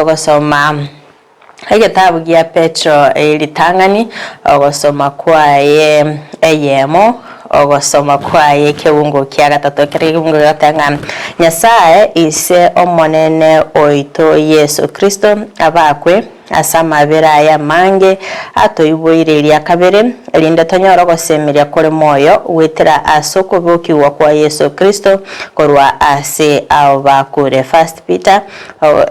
Togosoma egetabu gia Petero ritang'ani, ogosoma kwaye eyemo, ogosoma kwaye ekebungo kia gatato. Ekero ekebungo gegoteba ng'a Nyasae Ise Omonene oito Yeso Kristo abakwe ase amabera aye amange atoiboire eria kabere, erinde tonyore ogosemeria kore moyo goetera ase okobokigwa kwa Yeso Kristo korwa ase abo bakure. First Peter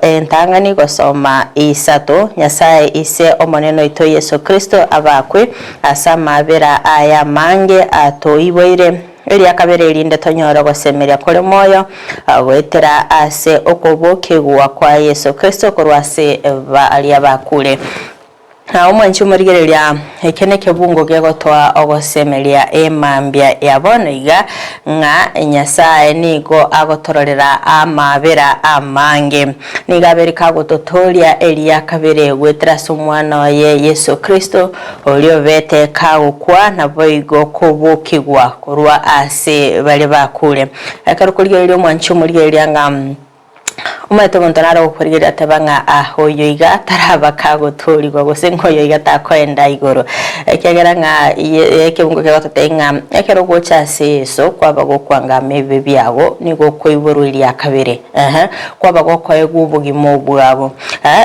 Entang'ani gosoma isato, Nyasae Ise Omonene oito Yeso Kristo abakwe ase amabera aye amange atoiboire, eria kabere erinde tonyore ogosemeria kore moyo goetera ase okobokigwa kwa Yeso Kristo korwa ase baria bakure. Na omwanchi omorigereria, eke nekebungo gegotoa ogosemeria emambia ya bono iga, ng'a Nyasae nigo agotororera amaabera amange. Nigo abeire kagototooria eria kabere goetera ase Omwana oye Yeso Kristo, oria obete kagokwa naboigo kobokigwa korwa ase baria bakure. Ekero okorigereria omwanchi omorigereria ng'a Omanyete omonto nare ogokorigereria ateba ng'a ah oyo iga taraba kagotoorigwa gose ng'a oyo iga takoenda igoro. Ekiagera ng'a ye ekebungo kegototebia ng'a ekero ogocha ase Yeso kwaba gokwangama ebibe biago nigo okoiborwa eria kabere eeh kwaba gokoegwa obogima obwabo.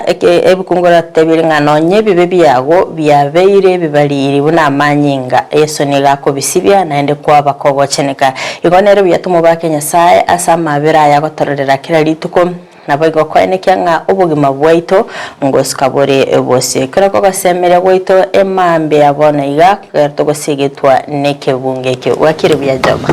Eke ebikungo biratotebie ng'a nonye ebibe biago biabeire ebibariri buna amanyinga, Yeso nigo akobisibia naende kwaba kogocheneka. Igo nere buya tomobake Nyasae ase amabera aya agotororera kera rituko, naboigo koenekia ng'a obogima bwaito ngosuka bore bosio. Ekero kogosemeria gwaito emambia bono iga, ekero togosigetwa nekebungo ekio. Bwakire buya Joma.